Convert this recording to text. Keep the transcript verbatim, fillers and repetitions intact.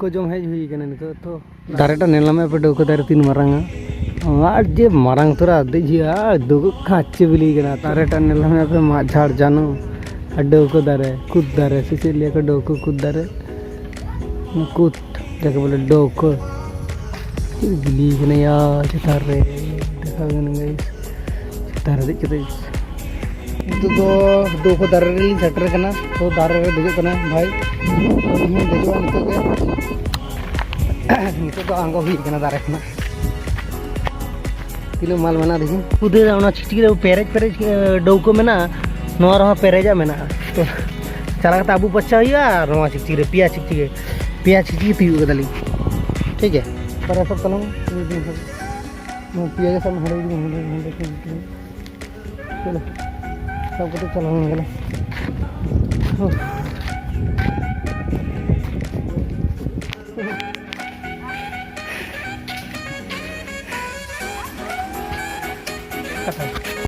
ᱠᱚ ᱡᱚᱢ ᱦᱮᱡ ᱦᱩᱭ ᱠᱟᱱᱟ ᱱᱤᱛᱚᱜ ᱛᱚ᱾ ᱫᱟᱨᱮᱴᱟᱜ ᱧᱮᱞ ᱢᱮ ᱯᱮ, ᱰᱟᱹᱣᱠᱟᱹ ᱫᱟᱨᱮ ᱛᱤᱱ ᱢᱟᱨᱟᱝᱟ᱾ ᱟᱨ ᱡᱮ ᱢᱟᱨᱟᱝ ᱩᱛᱟᱹᱨᱟ ᱫᱮᱡ ᱦᱩᱭᱩᱜᱼᱟ, ᱟᱨ ᱫᱩᱲᱩᱵ ᱠᱷᱟᱸᱪᱮ ᱵᱤᱞᱤ ᱠᱟᱱᱟ᱾ ᱫᱟᱨᱮᱴᱟᱜ ᱧᱮᱞ ᱢᱮ ᱯᱮ, ᱢᱟᱜ ᱡᱷᱟᱲ ᱡᱟᱹᱱᱩᱢ᱾ ᱟᱨ ᱰᱟᱹᱣᱠᱟᱹ ᱫᱟᱨᱮ, ᱠᱩᱫ ᱫᱟᱨᱮ, ᱥᱮ ᱪᱮᱫ ᱞᱟᱹᱭᱟ ᱠᱚ, ᱰᱟᱹᱣᱠᱟᱹ ᱠᱩᱫ ᱫᱟᱨᱮ᱾ ᱠᱩᱫ, ᱡᱟᱠᱮ ᱵᱚᱞᱮ ᱰᱟᱹᱣᱠᱟᱹ᱾ ᱪᱮᱫ ᱵᱤᱞᱤ ᱠᱟᱱᱟ ᱭᱟ ᱪᱮᱛᱟᱱ ᱨᱮ, ᱫᱮᱠᱷᱟᱣ ᱵᱮᱱ guys᱾ ᱪᱮᱛᱟᱱ ᱨᱮ ᱫᱮᱡ ᱠᱟᱛᱮ ᱱᱤᱛᱚᱜ ᱫᱚ ᱰᱟᱹᱣᱠᱟᱹ ᱫᱟᱨᱮ ᱨᱮᱞᱤᱧ ᱥᱮᱴᱮᱨ ᱠᱟᱱᱟ᱾ ᱛᱚ ᱫᱟᱨᱮ ᱨᱮ ᱫᱮᱡᱚᱜ ᱠᱟᱱᱟ ᱵᱷᱟᱭ, ᱛᱚ ᱤᱧ ᱦᱚᱸᱧ ᱫᱮᱡᱚᱜᱼᱟ ᱱᱤᱛᱚᱜ ᱜᱮ᱾ ᱱᱤᱛᱚᱜ ᱫᱚ ᱟᱬᱜᱚ ᱦᱩᱭ ᱠᱟᱱᱟ ᱫᱟᱨᱮ ᱠᱷᱚᱱᱟᱜ᱾ ᱛᱤᱱᱟᱹᱜ ᱢᱟᱞ ᱢᱮᱱᱟᱜᱼᱟ ᱫᱮᱠᱷᱤ᱾ ᱠᱩᱫᱟᱹ ᱚᱱᱟ ᱪᱷᱤᱴᱠᱤ ᱨᱮ ᱯᱮᱨᱮᱡ ᱯᱮᱨᱮᱡ, ᱮ, ᱰᱟᱹᱣᱠᱟᱹ ᱢᱮᱱᱟᱜᱼᱟ, ᱱᱚᱣᱟ ᱨᱮᱦᱚᱸ ᱯᱮᱨᱮᱡᱟᱜ ᱢᱮᱱᱟᱜᱼᱟ᱾ ᱛᱚ ᱪᱟᱞᱟᱣ ᱠᱟᱛᱮ ᱟᱵᱩᱜ ᱯᱟᱨᱪᱟ ᱦᱩᱭᱩᱜᱼᱟ᱾ ᱟᱨ ᱱᱚᱣᱟ ᱪᱷᱤᱴᱠᱤ ᱨᱮ ᱯᱮᱭᱟ ᱪᱷᱤᱴᱠᱤ ᱜᱮ, ᱯᱮᱭᱟ ᱪᱷᱤᱴᱠᱤ ᱛᱤᱭᱩᱜ ᱠᱟᱫᱟᱞᱤᱧ᱾ ᱴᱷᱤᱠ ᱜᱮᱭᱟ, ᱯᱟᱨᱟ ᱥᱟᱵ ᱛᱟᱞᱟᱝ ᱢᱮ᱾ ᱱᱚᱣᱟ ᱯᱮᱭᱟ ᱜᱮ ᱥᱟᱵ ᱢᱮ, ᱦᱟᱸᱰᱮ ᱡᱩᱫᱤ ᱦᱟᱸᱰᱮ ᱦᱟᱸᱰᱮ ᱠᱷᱚᱱ ᱡᱩᱫᱤ᱾ ᱪᱚᱞᱚ, ᱥᱟᱵ ᱠᱟᱛᱮ ᱪᱟᱞᱟᱣ ᱞᱮᱱ ᱜᱮᱞᱮ᱾